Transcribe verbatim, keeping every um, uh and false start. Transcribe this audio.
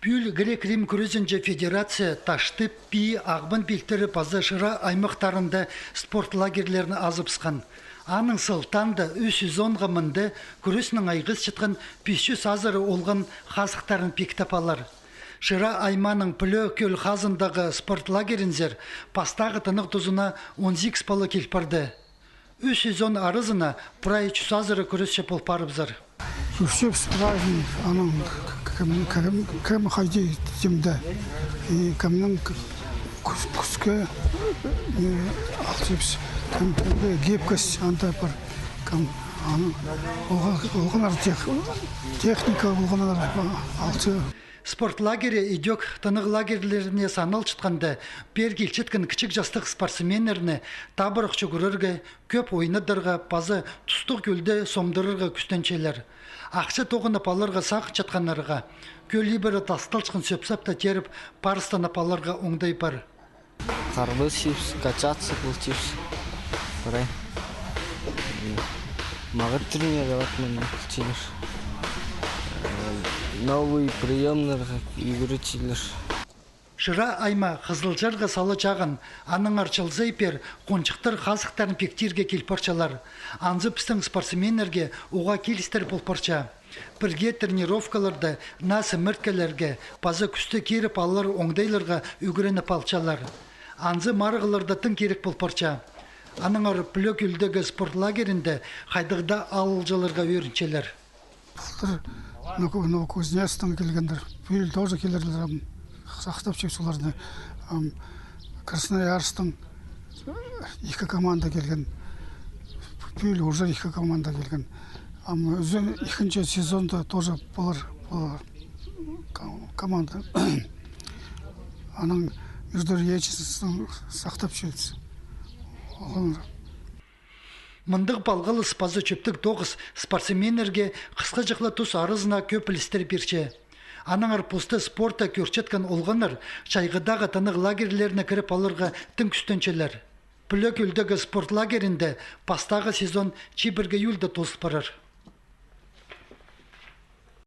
Пӱӱл грек-рим кӱрезінҷе федерация Таштып, Пии, Ағбан пилтірі паза Шира аймахтарында спорт лагерьлерін азыбысхан. Аның сылтаанда ӱс сезонға мында кӱреснең айғасчатхан пис чӱс азыра олған хазыхтарын пиктеп алар. Шира аймааның Пӱлӧк кӧл хазындағы спорт лагерінзер пастағы тынағ тузына он сигіс пала кил парды. Ӱс сезон аразына прай чӱс азыра кӱресчі пол парыбызар. Кӱресчебіс прай, анаң кем, кем, кем хайди тимде. И кемнің кӱс-, кӱске, э, алчабыс. Кем, кемде гибкость анда пар. Кем, анаң олған, олғаннар тех-, техника олғаннар алча. Спорт лагері идӧк тынағ лагерьлеріне саналчатханда, пеер килчеткен кічіг частығ спортсменнерні табырах чӱгӱрерге, кӧп ойнадарға паза тустығ кӧлде сомдырарға кӱстенчелер. Ахча тоғынып аларға сағынчатханнарға кӧл ибіре тасталчатхан сӧп-сапты тееріп, парыстанып аларға оңдай пар. Харбасчабыс, качаться полчабыс. Прай. Мағат тренировать полчалар. Новый приёмнарға ӱгретчелер. Шира аймаа Хызылчарға сала чағын, аннаңар чыл сай пеер хонҷыхтар хазыхтарын пиктирге кил парчалар. Анзы пістің спортсменнерге уғаа килістіре пол парча. Пірге тренировкаларда наа сімірткілерге паза кӱсті киріп алар оңдайларға ӱгреніп алчалар. Анзы марығларда тың кирек пол парча. Аннаңар Пӱлӧк кӧлдегі спорт лагерінде хайдағ даа аалҷыларға ӧрінчелер. Былтыр Ново-, Новокузнецктің килгендір. Пӱӱл тоже килерлер, ам, сахтапчабыс оларны. Ам, Красноярсктың ікі команда килген. Пӱӱл уже ікі команда килген. Ам ӱзін ікінҷі сезонда тоже полар, полар ко-, команда. Анаң междуреченскінің сахтапчабыс. Олар. Мындағ палғалыс паза чӧптіг тоғыс спортсменнерге хысхаҷах ла тус аразына кӧп пілістер пирче. Аннаңар посты спортта кӧрчеткен олғаннар чайғыдағы тынағ лагерьлеріне кіріп аларға тың кӱстенчелер. Пӱлӧк кӧлдегі спорт лагерінде пастағы сезон чибіргі июльда тоозыл парар.